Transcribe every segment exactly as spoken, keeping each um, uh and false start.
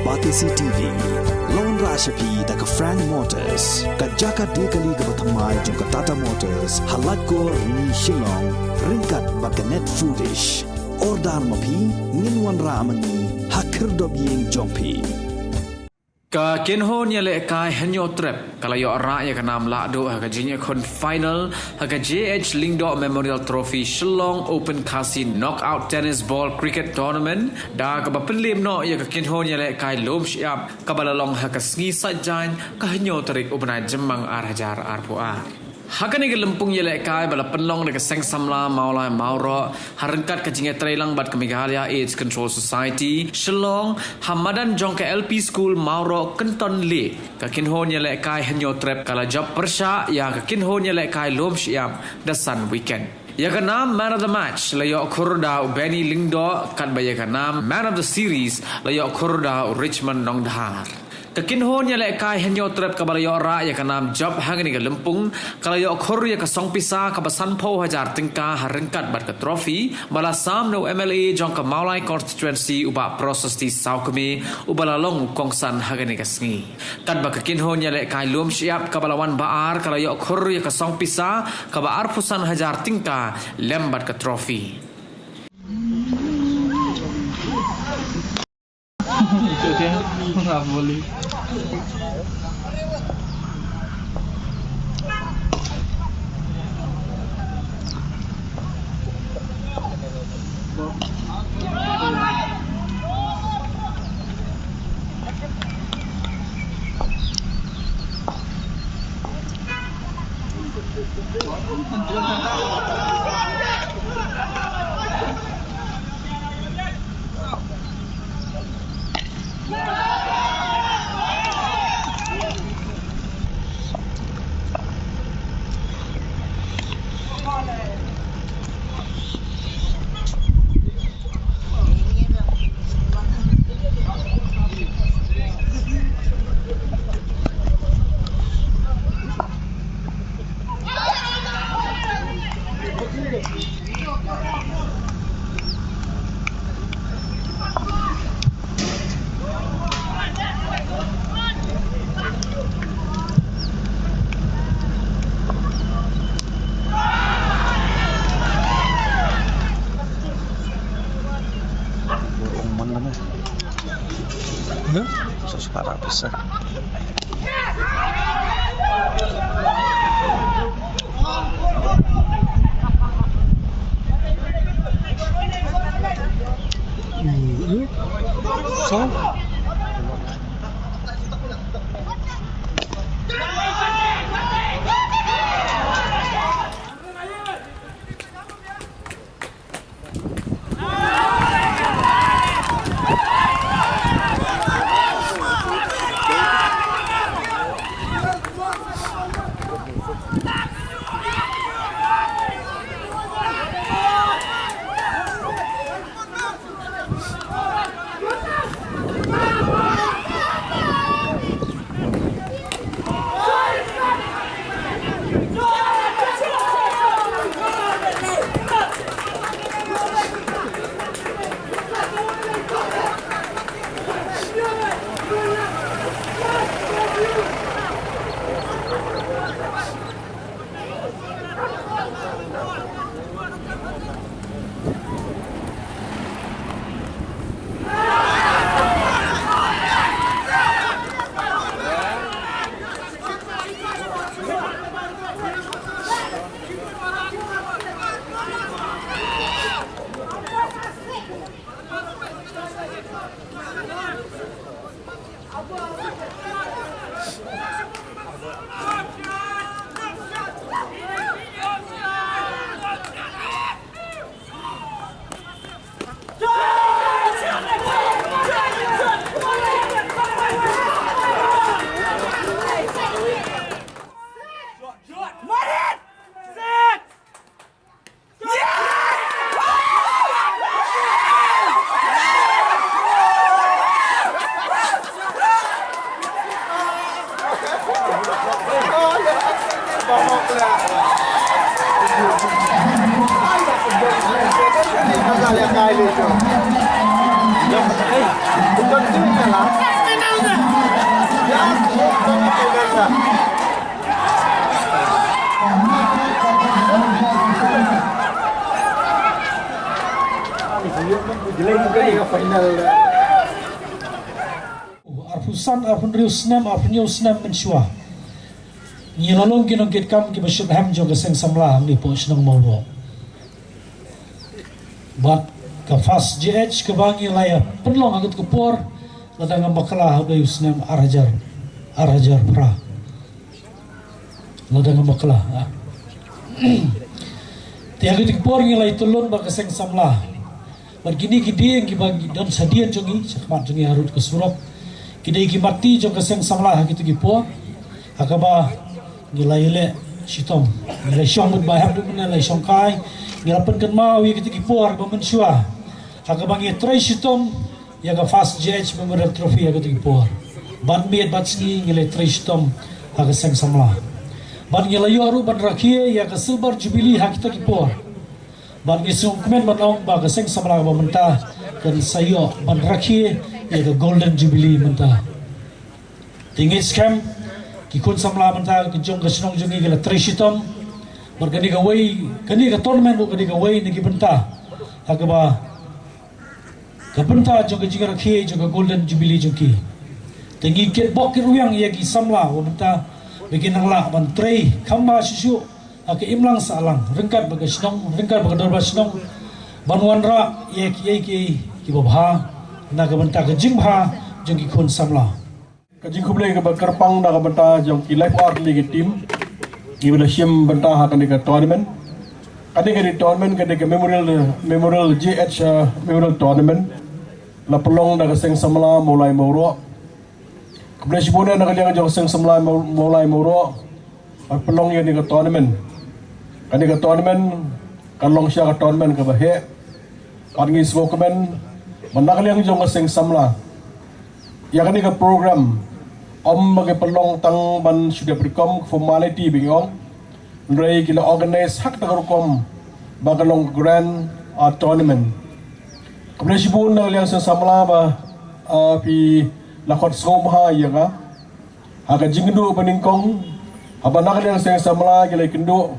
Batesi T V, la wanrah sha phi da ka Frank Motors, ka jaka die kali kaba thymmai jong ka Tata Motors, ha Laitkor Rni Shillong, ryngkat bad ka Net Foodish. Order ma phi, ngin wanrah ma ngi ha khyrdop ïing jong phi. Ka Kynhun ïalehkai Hynñiewtrep ka la ïoh rah ïa ka nam lahduh ha ka jingïakhun final ha ka J H Lyngdoh Memorial Trophy Shillong Open Khasi Knockout Tennis Ball Cricket Tournament, da kaba pynliem noh ïa ka Kynhun ïalehkai Lum Shyiap kaba la long ha ka sngi Saitjaiñ, ka hynñiew tarik u bnai Jymmang ar hajar arphew ar. Ha kane ka lympung ïalehkai ba la pynlong da ka Seng Samla Mawlai Mawroh, ha ryngkat ka jingïatreilang bad ka Meghalaya AIDS Control Society, Shillong, ha madan jong ka L P School Mawroh Kynton Lake, ka Kynhun ïalehkai Hynñiewtrep ka la jop pyrshah ïa ka Kynhun ïalehkai Lum Shyiap da san wicket. Ïa ka nam Man of the Match la ïoh khur da u Benny Lyngdoh, katba ïa ka nam Man of the Series la ïoh khur da u Richmond Nongdhar. Ka Kynhun ïalehkai Hynñiewtrep kaba la ïoh rah ïa ka nam jop ha kane ka lympung ka la ïoh khur ïa ka song pisa kaba sanphew hajar tyngka ha ryngkat bad ka trophy ba la sam na u M L A jong ka Mawlai Constituency, u Bah Prasasti Sawkmie, uba la long u kongsan ha kane ka sngi. Katba ka Kynhun ïalehkai Lum Shyiap kaba la wan ba ar ka la ïoh khur ïa ka song pisa kaba arphew san hajar tyngka lem bad ka trophy. Burung mana? Hah? Susah parah bisa. Hmm. So? Arphew san, arphew hynriew snem, arphew hynñiew snem mynshuwa, ngi la long ki nongkitkam kiba shyrkhei jong ka seng samla hangne hapoh shnong Mawroh. Bad ka first J H kaba ngi la ïa pynlong ha kata ka por, lada ngam bakla, ha u snem ar hajar, ar hajar phra, lada ngam bakla. Te ha kata ka por ngi la ïa tylli bad ka seng samla. Bad kine ki dieng kiba ngi don shadien jong ngi, shakhmat jong ngi harud ka surok, ki dei ki matti jong ka seng samla ha kito ki por. Ha kaba ngi la ïaleh shitom, ngi la shong mut ba hep dum ne la shong kai, ngi la pynkynmaw ïa kito ki por ba mynshuwa. Ha kaba ngi trei shitom ïa ka first J H Memorial Trophy ha kito ki por. Bad miet bad sngi ngi la trei shitom ha ka seng samla. Bad ngi la ïoh ruh ban rakhe ïa ka Silver Jubilee ha kito ki por. Bad ngi sngewkmen ban ong ba ka seng samla ba mynta kan sa ïoh ban rakhe ïa ka Golden Jubilee mynta. Te ngi skhem ki khun samla mynta ka jong ka shnong jong ngi ki la trei shitom. Bad kane kawei, kane ka tournament ruh kane kawei na ki bynta ha kaba ka bynta jong ka jingrakhe jong ka Golden Jubilee jong ki. Te ngi kitbok kitrwiang ïa ki samla ba mynta ba kin nang lah ban trei kham bha shuh shuh ha ka imlang sahlang ryngkat bad ka shnong, ryngkat bad ka dorbar shnong, ban wanrah ïa kiei kiei kiba bha na ka bynta ka jingbha jong ki khun samla. Ka jingkhublei kaba kyrpang na ka bynta jong ki laiphew ar tylli ki team kiba la shim bynta ha kane ka tournament. Kane ka dei tournament, kane ka Memorial, Memorial J H, uh, Memorial Tournament, la pynlong da ka seng samla Mawlai Mawroh. Khublei shibun na ka liang jong ka seng samla Maw-, Mawlai Mawroh. Bad pynlong ïa kane ka tournament. Kane ka tournament kan long shisha ka tournament kaba heh. Bad ngi sngewkmen ba na ka liang jong ka seng samla, ïa kane ka program ym ba ki pynlong tang ban shu dep rukom formality ba ngi ong, hynrei ki la organise ha kata ka rukom ba ka long grand, ah, tournament. Khublei shibun na ka liang seng samla ba, ah, phi la khot sngewbha ïa nga ha ka jingkynduh ba nyngkong, haba na ka liang seng samla ki la kynduh,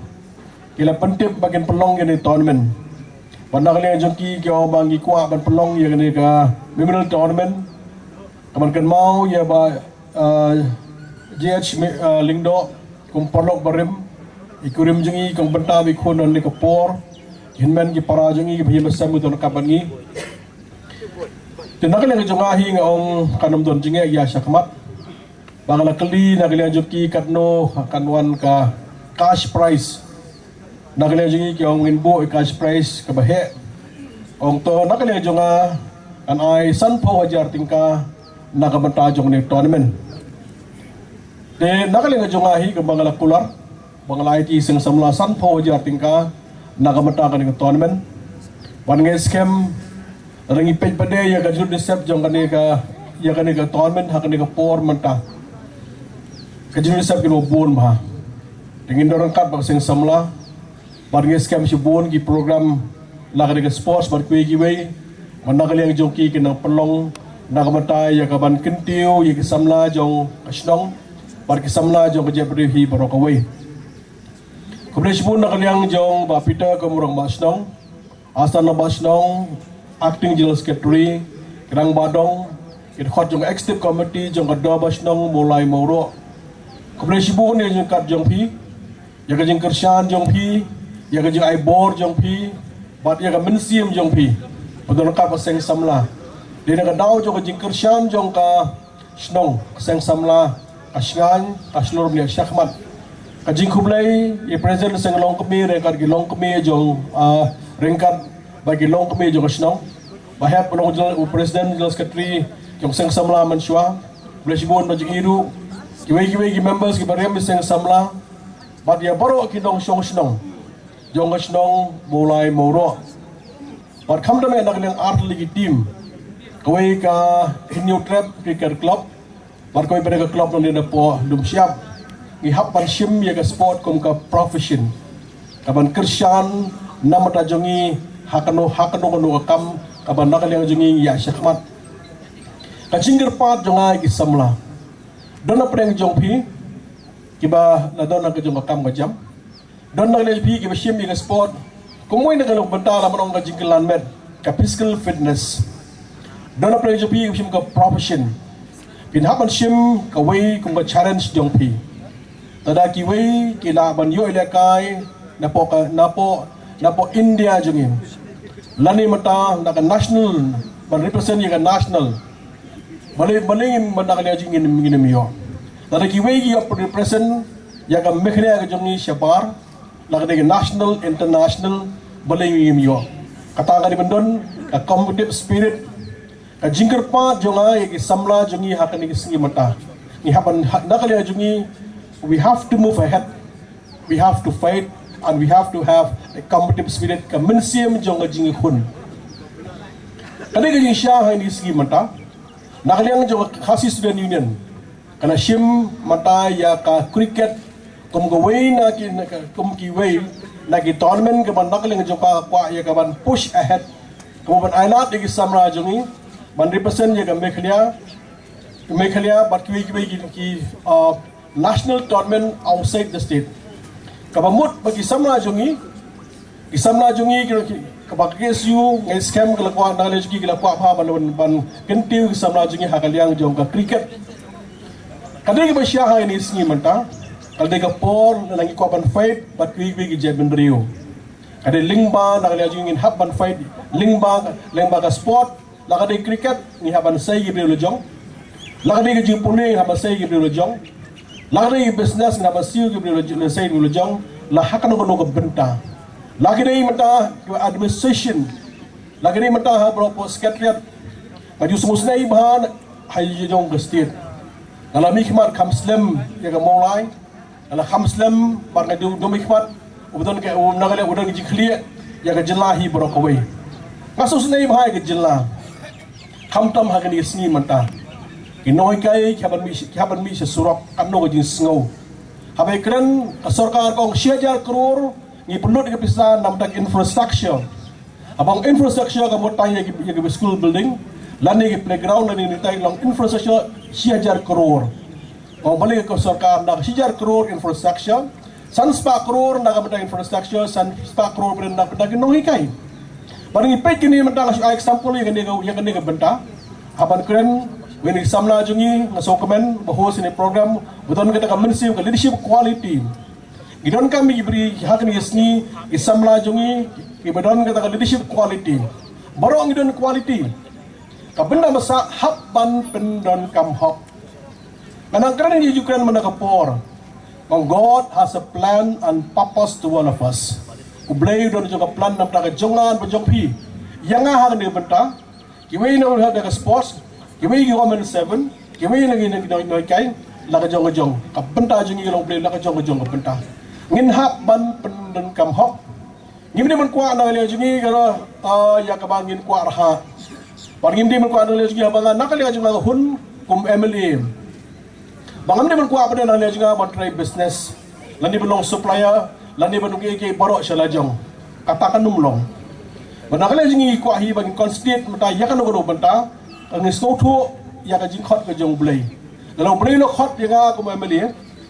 ki la pyntip ba kin pynlong ïa kane ka tournament. Bad na ka liang jong ki ki ong ba ngi kwah ban pynlong ïa kane ka Memorial Tournament. Ka ban kynmaw ïa Bah, uh, J H Mi-, uh, Lyngdoh kum paralok barim, i kurim jong ngi, kum bynta ba i khun na kane ka por, ki hynmen ki para jong ngi, ki ba ïa ba sem ki don ryngkat bad ngi. Te na ka liang jong nga hi nga ong kan ym don jingeh ïa shakhmat. Ba nga la kylli na ka liang jong ki katno kan wan ka cash prize. Na ka liang jong ngi ki ong ngin buh ïa ka cash prize kaba heh. Ong to na ka liang jong nga kan ai sanphew hajar tyngka na ka bynta jong kane ka tournament. Te na ka liang jong nga hi kaba nga la kular ba nga la ai ïa ki seng samla sanphew hajar tyngka na ka bynta kane ka tournament. Bad nga skhem lada ngi peit pat de ïa ka jinglut jingïasep jong kane ka, ïa kane ka tournament ha kane ka por mynta, ka jinglut jingïasep kin ym bun bha. Te ngin don ryngkat bad ka seng samla. Bad nga skhem shibun ki program la ka dei ka sports bad kiwei kiwei, bad na ka liang jong ki kin nang pynlong na ka bynta ïa ka ban kyntiew ïa ki samla jong ka shnong bad ki samla jong ka jaitbynriew hi baroh kawei. Khublei shibun na ka liang jong Bah Peter kum u rangbah shnong, Asan Rangbah Shnong, Acting General Secretary, ki rangbah dong, ki dkhot jong ka Executive Committee jong ka Dorbar Shnong Mawlai Mawroh. Khublei shibun ïa ka jingkat jong phi, ïa ka jingkyrshan jong phi, ïa ka jingai bor jong phi, bad ïa ka mynsiem jong phi ba don ryngkat bad ka seng samla. Dei na ka daw jong ka jingkyrshan jong ka shnong, ka seng samla, ka shngaiñ, ka shlur bniah shakhmat. Ka jingkhublei ïa i President seng longkmie ryngkat ki longkmie jong, ah, ryngkat bad ki longkmie jong ka shnong. Ba hep u long General, u President, General Secretary jong seng samla mynshuwa. Khublei shibun bad jong i ruh, kiwei kiwei ki members kiba rem ïa seng samla, bad ïa baroh ki nongshong shnong jong ka shnong Mawlai Mawroh. Bad kham tam eh na ka liang ar tylli ki team. Kawei ka Hynñiewtrep Cricket Club, bad kawei pat ka club nongdie napoh Lumshyiap. Ngi hap ban shim ïa ka sport kum ka profession, ka ban kyrshan namar ta jong ngi ha kano ha kano kano ka kam, ka ban na ka liang jong ngi ïa shakhmat. Ka jingkyrpad jong nga ïa ki samla, don na pdeng jong phi kiba la don na ka jong ka kam ka jam. Don na ka liang phi kiba shim ïa ka sport kum uwei na ka long bynta la ban ong ka jingkylla met, ka physical fitness. Don na pdeng jong phi shim ka profession. Phin hap ban shim kawei kum ka challenge jong phi. Lada kiwei ki lah ban ïoh ïalehkai napoh ka napoh napoh India jong ngi. Lane mynta na ka national ban represent ïa ka national. Balei balei ngin mynta ka liang jong ngi ngin ym ïoh. Lada kiwei ki ïoh represent ïa ka Meghalaya ka jong ngi shabar. Lada ka dei ka national international balei ngin ym ïoh. Kata ka dei ban don ka competitive spirit. Ka jingkyrpad jong nga ïa ki samla jong ngi ha kane ka sngi mynta. Ngi hap ban ha- na ka liang jong ngi, we have to move ahead. We have to fight and we have to have a competitive spirit, ka mynsiem jong ka jingkhun. Kane ka jingshisha ha kane ka sngi mynta. Na ka liang jong ka Khasi Student Union. Ka la shim mynta ïa ka cricket kum kawei na ki na ka- kum kiwei na ki tournament kaba na ka liang jong ka kwah ïa ka ban push ahead. Kaba ban ailad ïa ki samla jong ngi ban represent ïa ka Meghalaya, ka Meghalaya bad kiwei kiwei ki, ki uh, national tournament outside the state. Kaba mut ba ki samla jong ngi Ki samla jong ngi ki, ki, kaba ka K S U ngi skhem ka la kwah na ka liang jong ngi ki la kwah bha ban ban kyntiew ki samla jong ngi ha ka liang jong ka cricket. Ka dei kaba shisha ha kane ka sngi mynta. Ka dei ka por na ngi kwah ban fight bad kiwei kiwei ki jaitbynriew. Ka dei lyngba na ka liang jong ngi ngin hap ban fight lyngba lyngba ka sport. La ka dei cricket ngi hap ban sei ki briew la jong. La ka dei ka jingpule ngi hap ban sei ki briew la jong. La ka dei business ngi hap ban sei ki briew la jong, sei ki briew la jong. La ha kano kano ka bynta. La ka dei mynta ka administration. La ka dei mynta ha baroh secretariat. Ka ju sngewsynei bha ha ïa jong ka state. Nga la mihkhmat kham slem ïa ka Mawlai. Nga la kham slem bad nga ju dum mihkhmat. U don ka u na ka liang u don ka jingkhlieh ïa ka jylla hi baroh kawei. Nga sngewsynei bha ïa ka jylla. Khamtam ha kane ka sngi mynta. Ki nonghikai ki hap ban mih ki hap ban mih sha surok katno ka jingsngew. Haba ïakren ka sorkar ka ong shi hajar klur ngi pynlut ïa ka pisa na ka bynta ka infrastructure. Haba ong infrastructure ka mut tang ïa ki ïa ki school building lane ki playground lane ngi tang long infrastructure shi hajar klur. Ong balei ka sorkar na ka shi hajar klur infrastructure, san spah klur na ka bynta infrastructure, san spah klur na ka bynta ki nonghikai. Bad ngi peit kine mynta nga shu ai example ïa kane ka ïa kane ka bynta. Haba kren ïa kine ki samla jong ngi nga sngewkmen ba host ïa kane program ba don kata ka mynsiem ka leadership quality. Ngi donkam ïa ki briew ha kane ka sngi ki samla jong ngi kiba don kata ka leadership quality. Baroh ngi don quality. Ka bynta ba sah hap ban pyndonkam hok. Nga nang kren ïa ka jingkren mynta ka por. Ba God has a plan and purpose to all of us. U Blei u don jong ka plan na ka bynta ka jong nga bad jong phi. Ïa nga ha kane ka bynta. Kiwei na u ha ka sports, kiwei ki women seven, kiwei na ki na ki nonghikai, la ka jong ka jong. Ka bynta jong ngi ka long U Blei la ka jong ka jong ka bynta. Ngin hap ban pyndonkam hok. Ngim dei ban kwah na ka liang jong ngi ka ïa kaba ngin kwah raha. Bad ngim dei ban kwah na ka liang jong ngi haba nga na ka liang jong nga ka hun kum M L A. Ba ngam dei ban kwah pat na ka liang jong nga ban trei business lane ban long supplier lane ban ong kiei kiei baroh sha la jong. Kata kan ym long. Ba na ka liang jong ngi kwah hi ba ngin concentrate mynta ïa kano kano bynta ka ngin sngewthuh ïa ka jingkhot ka jong U Blei. Lada U Blei u la khot ïa nga kum M L A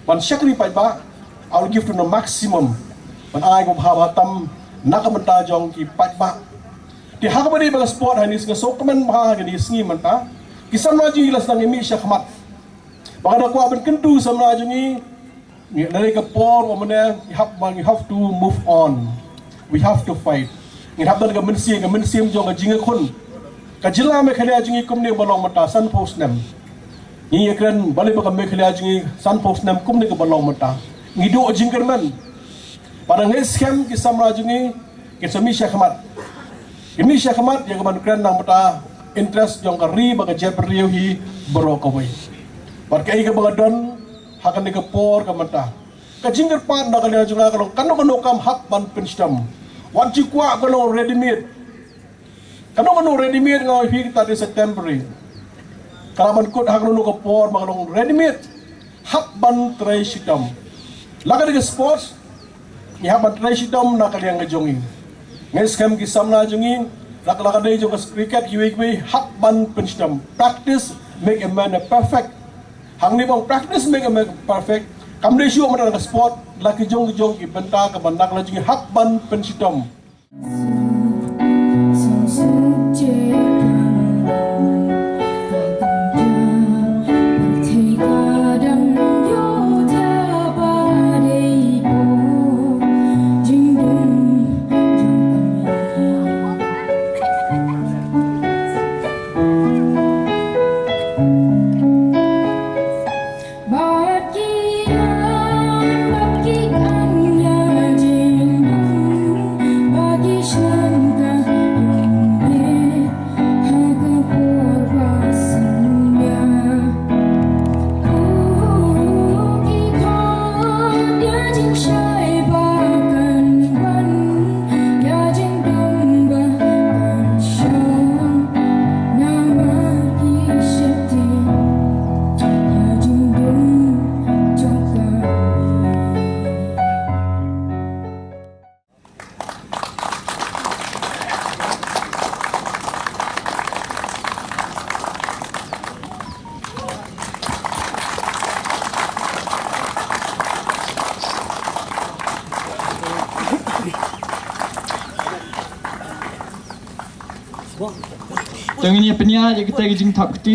ban shakri paidbah, I will give to the maximum. Ban ai kaba bha bha tam na ka bynta jong ki paidbah. Te ha kaba ïadei bad ka sport ha kane ka sngi sngewkmen bha ha kane ka sngi mynta ki samla jong ngi la sdang ïa mih shakhmat. Ba ka da kwah ban kyntu samla jong ngi. Ngi la ka por wa mane ngi hap ba ngi have to move on. We have to fight. Ngi hap ban ka mynsiem ka mynsiem jong ka jingkhun. Ka jylla Meghalaya jong ngi kumne ba long mynta sanphew snem. Ngi ïa kren balei ba ka Meghalaya jong ngi sanphew snem kumne kaba long mynta. Ngi duh jingkyrmen. Ba da ngi skhem ki samla jong ngi Ki sa mih shakhmat. Ki mih shakhmat ïa ka ban kren na ka bynta interest jong ka ri bad ka jaitbynriew hi baroh kawei. Bad kaei kaba nga don ha kane ka por ka mynta. Ka jingkyrpad na ka liang jong nga ka long kano kano kam hap ban pynshitom. Wat ju kwah ka long ready made. Kano kano ready made nga ong ïa phi kata dei sa temporary. Ka la ban kut ha kano kano ka por ba ka long ready made. Hap ban trei shitom. La ka dei ka sports Ngi hap ban trei shitom na ka liang ka jong ngi. Ngi skhem ki samla jong ngi, la ka la ka dei jong ka cricket kiwei kiwei hap ban pynshitom. Practice make a man a perfect. Hangne ba ong practice make a man perfect. Kam dei shuh mynta ka sport, la ki jong ki jong ki bynta kaba na ka la jong ngi hap ban pynshitom. Te ngin ïa pynïaid ïa kita ki jingthap kti.